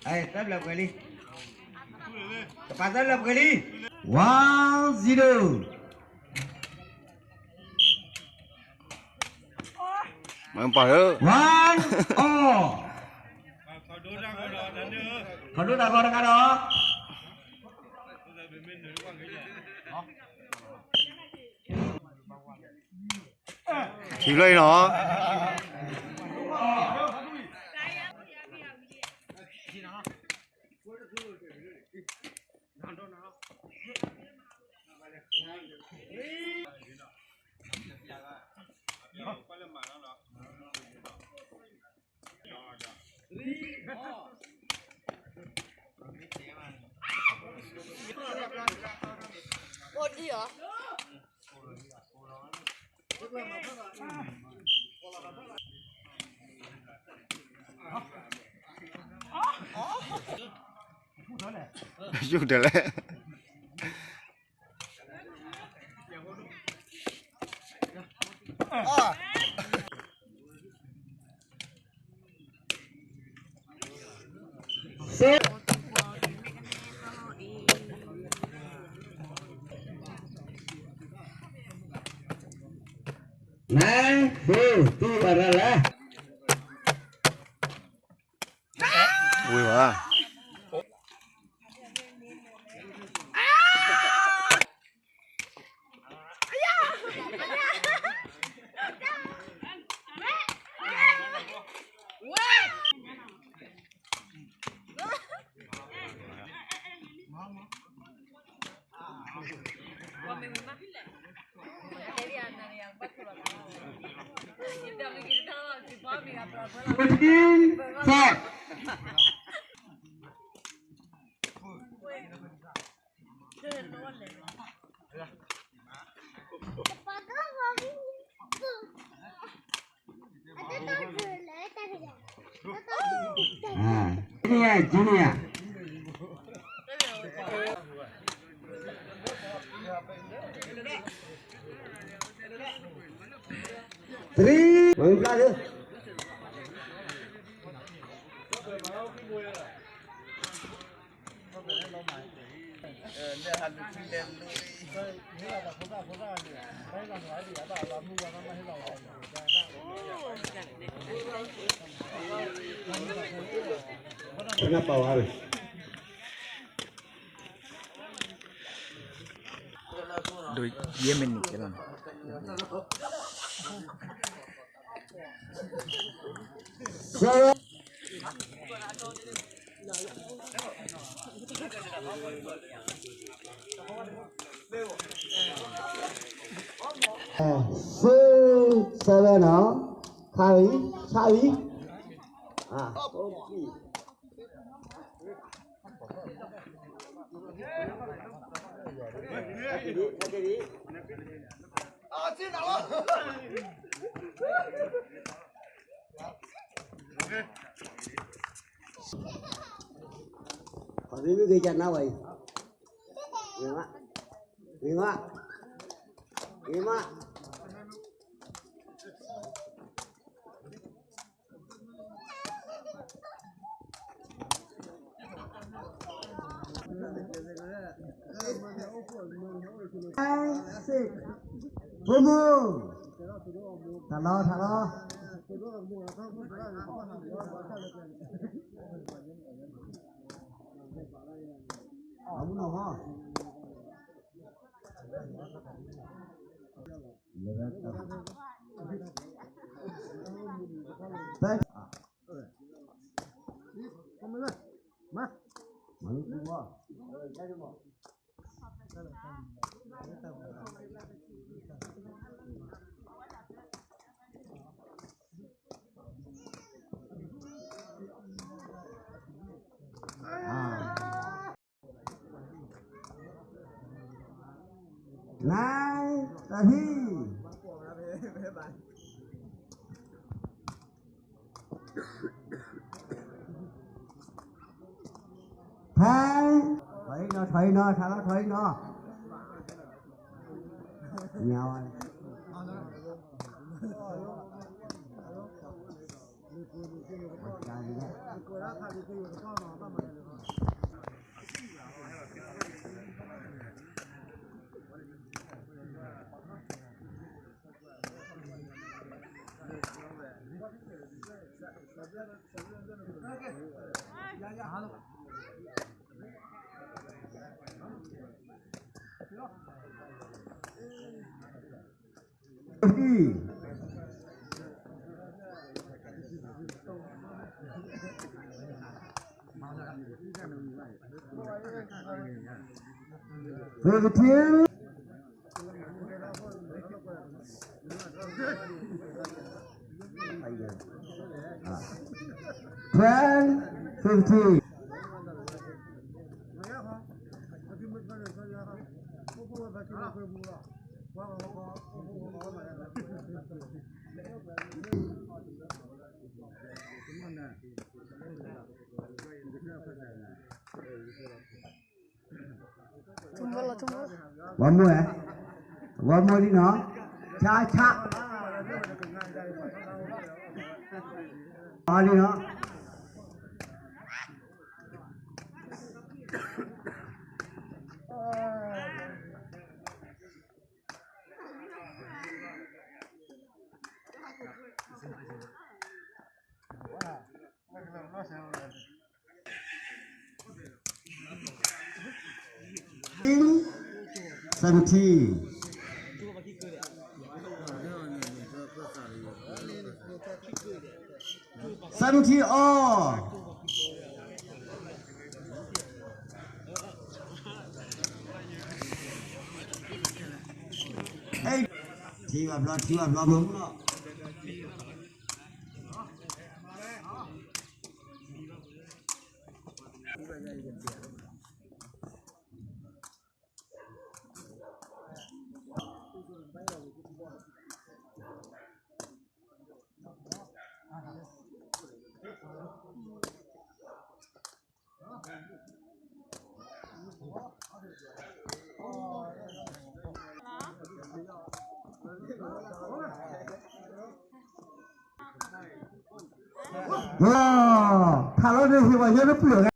အဲ သၢဖျၢၣ်ပှဲၤလံ, တပာ်သၢဖျၢၣ်ပှဲၤလံ, one zero. မၤပာ်လၢ one all. ခီဒိတၢ်ဂီၤတဂၤဒီး ထံဖျၢၣ်အံၤနီၤ. ယုၢ်တလဲၣ်. န ဘိ တူၢ်ဘၣ်ရၣ်လၢ ဝ့ၤဘၣ်. Junior, junior. Three, ဝံၤဘျါဒီး ပနၢ်ပၢၢ်ဝဲ ဒိးယဲၢ်မံးနံးကလီၤန့ၣ် ဆၢ ဆၢဝဲနီၤ ခါဝံၤ ဆါဝံၤ ပှၤမ့ၢ်မ့ၢ်ဂ့ၤယၤနါဝဲအံၤ ဂ့ၤမး ဂ့ၤမး ဂ့ၤမး Five, six. ဖိမုၣ် ထးလီၤ ထးလီၤ အမုၢ်နီၢ်ဟီ န တၢ်ထံၣ် ဖဲ ထီၣ်အံၤနီၤ ထီၣ်အံၤနီၤ ထးလီၤထီၣ်အံၤနီၤ ညါဝဲ ပှၤကါလံ Fifteen. Ten, fifteen. One more, eh? One more လံနီၤ, ဆါ, ဆါ, အီလံနီၤ. Seventeen. Seventeen all. ထံၣ်ဘၣ်ဘျီ ထံၣ်ဘၣ်ဘျီမုၢ်လီၤ. Wow, ထးလီၤန့ၣ် ဟ့ၣ်ပှၤညီနုၢ်ပျၢၤ